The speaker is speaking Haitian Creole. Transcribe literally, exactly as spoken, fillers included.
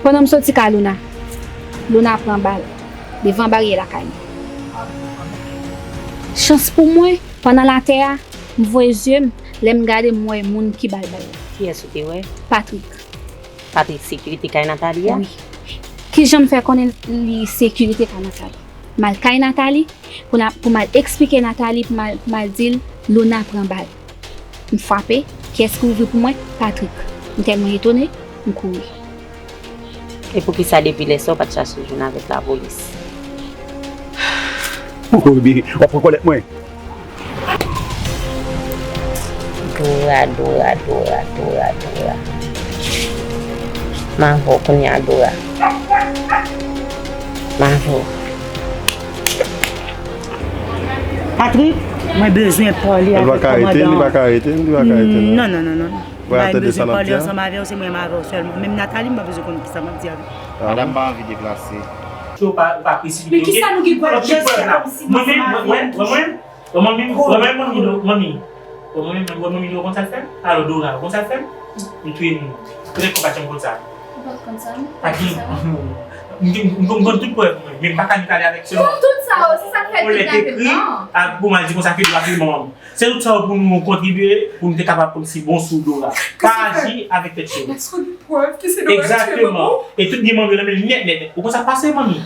Pandan m soti kay Luna, Luna pran bal devan baryè lakay li. Chans pou mwen, pandan l atè a, m voye zye m, lè m gade m wè moun ki ba l bal la. Kiyès ou te wè? Patrick. Patrick sekirite kay Nathalie a? Wi. Kijan m fè konnen li sekirite kay Nathalie? M al kay Nathalie pou, pou m al eksplike Nathalie, pou m al, pou m al di l Luna pran bal. M frape, kiyès ki ouvri pou mwen? Patrick. M tèlman etone, m kouri. E poukisa depi lè sa w pa t chache jwenn avèk lapolis? Ou kouri, w ap pran kòlèt mwen. Dora, Dora, Dora, Dora, Dora. M avè w kounye a, Dora. M avè w. Patrick, mwen bezwen pale avèk kòmandan. Li pa ka rete, li pa ka rete, li pa ka rete. Non, non, non, non. Mwen bezwen pale ansanm avè w, se mwen m avè w sèlman. Menm Nathalie, m pa bezwen konn kisa m ap di avè w. Madanm pa anvi deplase. Ou pa, ou pa presipite, oke? Men kisa nou gen dwa di ansanm avè w? Mwen menm, mwen, mwen, mwen, Bon, manmi, bon, manmi, manmi, manmi. Bon, manmi, manmi, manmi, ou konn sa l fè m? Alò, Dora, ou konn sa l fè m? M touye moun. Petèt ou pa janm konn sa. Ou pa t konn sa, non? Pa gen. M, m, m, m konn tout prèv mwen, men m pa ka ni pale avèk sèlman. Tout sa yo, se sa k fè l kidnape m nan. Ak pou m al di konsa ke Dora touye manman m. Se tout sa yo pou nou kontribye, pou nou te kapab konn si bon sou Dora. Pa aji avèk tèt cho. Èske ou gen prèv ke se Dora ki touye manman w? Egzakteman. E tout gen manmi yo nan men l nèt, nèt, nèt. Ou konn sa k pase, manmi?